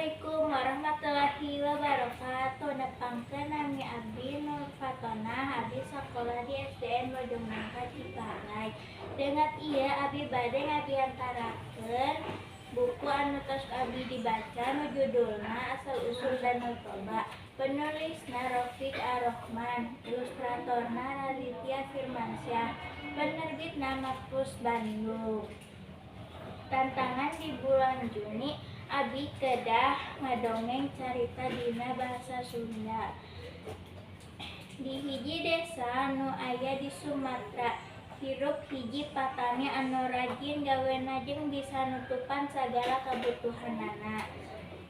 Assalamualaikum warahmatullahi wabarakatuh. Nepangkeun nami abdi Nur Fatonah, abdi sakola di SDN Bojong Nangka Ciparay. Danget ieu abdi bade ngabiantarakeun buku anu tos abdi dibaca nu judulna Asal Usul Danau Toba. Penulisna Rofiq Ar-Rahman, ilustratorna Raditya Firmansyah, penerbitna Mapus Bandung. Tantangan di bulan Juni, abi kedah ngadongeng carita dina bahasa Sunda. Di hiji desa nu aya di Sumatra, hirup hiji patani anu rajin gawena jeung bisa nutupan sagala kabutuhanana.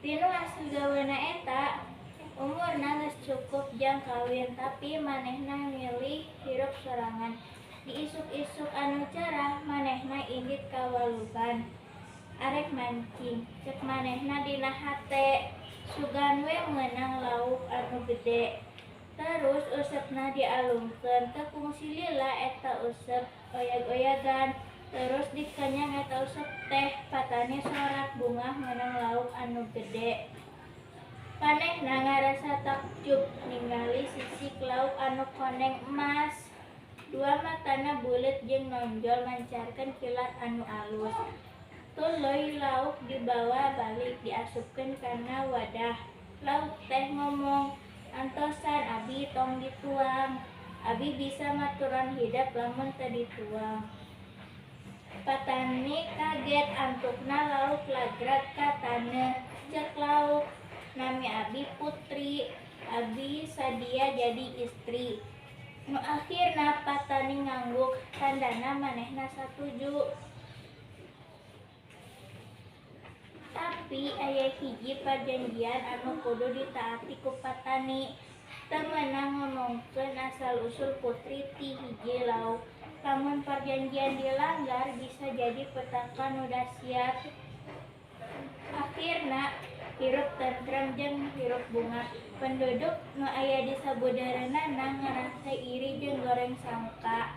Tinu hasil gawena eta, umurna geus cukup jang kawin, tapi manehna milih hirup sorangan. Di isuk-isuk anu cerah, manehna indit ka waluban arek mancing. Cek manehna dina hate, "Sugan we meunang lauk anu gede." Terus usepna dialungkeun, teu kungsi lila eta usep oyag-oyagan. Terus dikenyang eta usep teh. Patani sorak bungah meunang lauk anu gede. Manehna ngarasa takjub ningali sisik lauk anu koneng emas. Dua matana buleut jeung nonjol mancarkeun kilat anu alus. Tuluy lauk dibawa balik, diasupkeun kana wadah. Lauk teh ngomong, "Antosan abi, tong dituang. Abi bisa maturan hidep lamun teu dituang." Patani kaget, antukna lauk lagrag ka taneuh. Cek lauk, "Nami abi Putri, abi sadia jadi istri." Nu akhirna patani ngangguk, tandana manehna satuju. Tapi aya hiji parjanjian anu kudu ditaati ku patani. Teu meunang ngomongkeun asal usul Putri ti hiji lauk. Lamun parjanjian dilanggar, bisa jadi petaka nu dahsyat. Akhirna hirup tentrem jeung hirup bungah. Penduduk nu aya di sabudeureunana ngarasa iri jeung goreng sangka.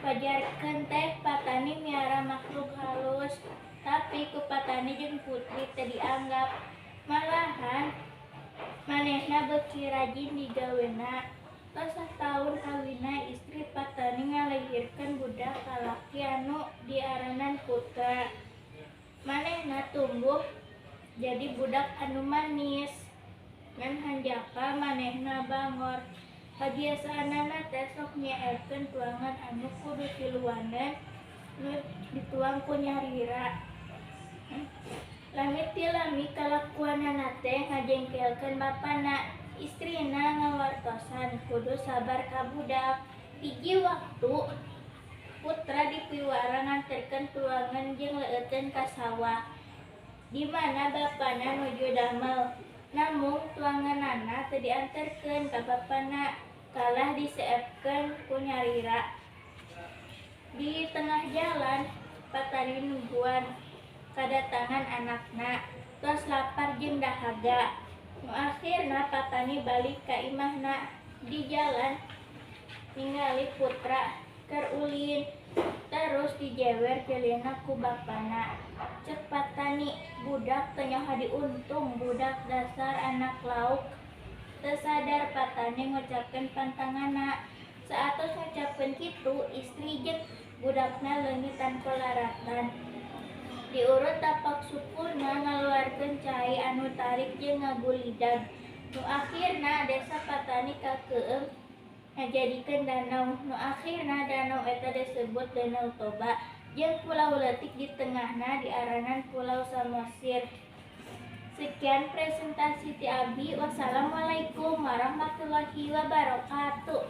Pajarkeun teh patani miara makhluk halus, tapi ku patani jeung Putri teu dianggap. Malahan manehna beuki rajin digawena. Tos sataun kawinna, istri patani ngalahirkeun budak lalaki anu diaranan Putra. Manehna tumbuh jadi budak anu manis. Ngan hanjakal manehna bangor. Kabiasaanana teh sok nyeerkeun tuangan anu kudu tiluaneun nu dituang ku nyalira. Lami ti lami kalakuanana teh ngajengkelkeun bapana. Istrina ngawartosan kudu sabar ka budak. Hiji waktu Putra dipiwarang nganterkeun tuangan jeung leueuteun ka sawah, di mana bapana nuju damel. Namung tuanganana teu dianterkeun ka bapana, kalah diseepkeun ku nyalira. Di tengah jalan patani nungguan kadatangan anakna, tos lapar jeung dahaga. Nu akhirna patani balik ka imahna. Di jalan ningali Putra keur ulin, terus dijewer ceulina ku bapana. Cek patani, "Budak teu nyaho diuntung, budak dasar anak lauk." Teu sadar patani ngucapkeun pantanganna. Saatos ngucapkeun kitu, istri jeung budakna leungit tanpa laratan. Diurut tapak sukuna ngaluarkeun cai anu tarik jeung ngagulidag. Nu akhirna desa patani kakeueum ngajadikeun danau. Nu akhirna danau eta disebut Danau Toba jeung pulau leutik di tengahna diaranan Pulau Samosir. Sekian presentasi ti abdi. Wassalamualaikum warahmatullahi wabarakatuh.